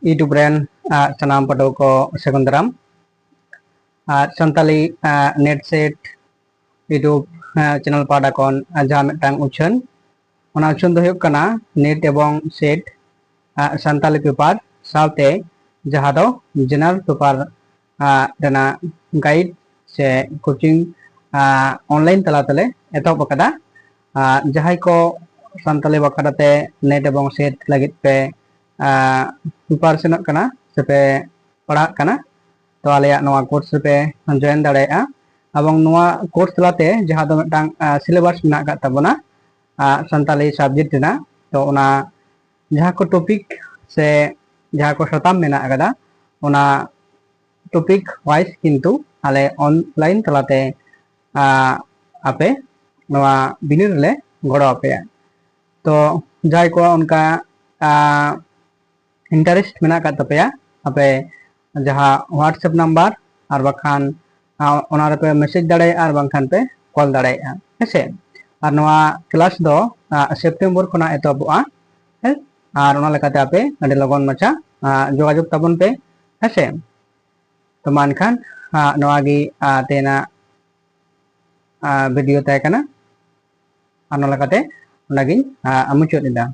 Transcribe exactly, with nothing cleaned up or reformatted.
YouTube ᱨᱮᱱ ᱟᱨ ᱥᱟᱱᱟᱢ ᱯᱟᱹᱴᱷᱩᱣᱟᱹ ᱠᱚ ᱥᱟᱹᱜᱩᱱ ᱫᱟᱨᱟᱢ᱾ ᱟᱨ Santali NET SET YouTube channel ᱯᱟᱦᱴᱟ ᱠᱷᱚᱱ ᱡᱟᱦᱟᱸ ᱢᱤᱫᱴᱟᱝ ᱩᱪᱷᱟᱹᱱ, ᱚᱱᱟ ᱩᱪᱷᱟᱹᱱ ᱫᱚ ᱦᱩᱭᱩᱜ ᱠᱟᱱᱟ ᱱᱮᱴ ᱮᱵᱚᱝ ᱥᱮᱴ ᱥᱟᱱᱛᱟᱞᱤ ᱯᱮᱯᱟᱨ ᱥᱟᱶᱛᱮ ᱡᱟᱦᱟᱸ ᱫᱚ ᱡᱮᱱᱟᱨᱮᱞ ᱯᱮᱯᱟᱨ ᱨᱮᱱᱟᱜ ᱜᱟᱭᱤᱰ ᱥᱮ ᱠᱳᱪᱤᱝ ᱚᱱᱞᱟᱭᱤᱱ ᱛᱟᱞᱟ ᱛᱮᱞᱮ ᱮᱛᱚᱦᱚᱵ ᱟᱠᱟᱫᱟ᱾ ᱟᱨ ᱡᱟᱦᱟᱸᱭ ᱠᱚ ᱥᱟᱱᱛᱟᱞᱤ ᱵᱟᱠᱷᱨᱟᱛᱮ ᱱᱮᱴ ᱮᱵᱚᱝ ᱥᱮᱴ ᱞᱟᱹᱜᱤᱫ ᱯᱮ ᱯᱨᱤᱯᱟᱨᱮᱥᱚᱱᱚᱜ ᱠᱟᱱᱟ ᱥᱮᱯᱮ ᱯᱟᱲᱦᱟᱜ ᱠᱟᱱᱟ, ᱛᱚ ᱟᱞᱮᱭᱟᱜ ᱱᱚᱣᱟ ᱠᱳᱨᱥ ᱨᱮᱯᱮ ᱡᱚᱭᱮᱱ ᱫᱟᱲᱮᱭᱟᱜᱼᱟ᱾ ᱮᱵᱚᱝ ᱱᱚᱣᱟ ᱠᱳᱨᱥ ᱛᱟᱞᱟᱛᱮ ᱡᱟᱦᱟᱸ ᱫᱚ ᱢᱤᱫᱴᱟᱝ ᱥᱤᱞᱮᱵᱟᱥ ᱢᱮᱱᱟᱜ ᱟᱠᱟᱫ ᱛᱟᱵᱚᱱᱟ ᱥᱟᱱᱛᱟᱞᱤ ᱥᱟᱵᱡᱮᱠᱴ ᱨᱮᱱᱟᱜ, ᱛᱚ ᱚᱱᱟ ᱡᱟᱦᱟᱸ ᱠᱚ ᱴᱚᱯᱤᱠ ᱥᱮ ᱡᱟᱦᱟᱸ ᱠᱚ ᱥᱟᱛᱟᱢ ᱢᱮᱱᱟᱜ ᱟᱠᱟᱫᱟ, ᱚᱱᱟ ᱴᱚᱯᱤᱠ ᱣᱟᱭᱤᱡ ᱠᱤᱱᱛᱩ ᱟᱞᱮ ᱚᱱᱞᱟᱭᱤᱱ ᱛᱟᱞᱟᱛᱮ ᱟᱯᱮ ᱱᱚᱣᱟ ᱵᱤᱱᱤᱰ ᱨᱮᱞᱮ ᱜᱚᱲᱚ ᱟᱯᱮᱭᱟ᱾ ᱛᱚ ᱡᱟᱦᱟᱸᱭ ᱠᱚᱣᱟᱜ ᱚᱱᱠᱟ ᱤᱱᱴᱟᱨᱮᱥᱴ ᱢᱮᱱᱟᱜ ᱟᱠᱟᱫ ᱛᱟᱯᱮᱭᱟ, ᱟᱯᱮ ᱡᱟᱦᱟᱸ WhatsApp ᱱᱟᱢᱵᱟᱨ ᱟᱨ ᱵᱟᱠᱷᱟᱱ ᱚᱱᱟ ᱨᱮᱯᱮ ᱢᱮᱥᱮᱡᱽ ᱫᱟᱲᱮᱭᱟᱜᱼᱟ ᱟᱨ ᱵᱟᱝᱠᱷᱟᱱ ᱯᱮ ᱠᱚᱞ ᱫᱟᱲᱮᱭᱟᱜᱼᱟ, ᱦᱮᱸᱥᱮ᱾ ᱟᱨ ᱱᱚᱣᱟ ᱠᱞᱟᱥ ᱫᱚ ᱥᱮᱯᱴᱮᱢᱵᱚᱨ ᱠᱷᱚᱱᱟᱜ ᱮᱛᱚᱦᱚᱵᱚᱜᱼᱟ, ᱦᱮᱸ᱾ ᱟᱨ ᱚᱱᱟ ᱞᱮᱠᱟᱛᱮ ᱟᱯᱮ ᱟᱹᱰᱤ ᱞᱚᱜᱚᱱ ᱢᱟᱪᱷᱟ ᱡᱳᱜᱟᱡᱳᱜᱽ ᱛᱟᱵᱚᱱ ᱯᱮ, ᱦᱮᱸᱥᱮ᱾ ᱛᱚ ᱢᱟ ᱮᱱᱠᱷᱟᱱ ᱱᱚᱣᱟ ᱜᱮ ᱛᱮᱦᱮᱧᱟᱜ ᱵᱷᱤᱰᱤᱭᱳ ᱛᱟᱦᱮᱸ ᱠᱟᱱᱟ, ᱟᱨ ᱱᱚᱣᱟ ᱞᱮᱠᱟᱛᱮ ᱚᱱᱟᱜᱤᱧ ᱢᱩᱪᱟᱹᱫ ᱮᱫᱟ᱾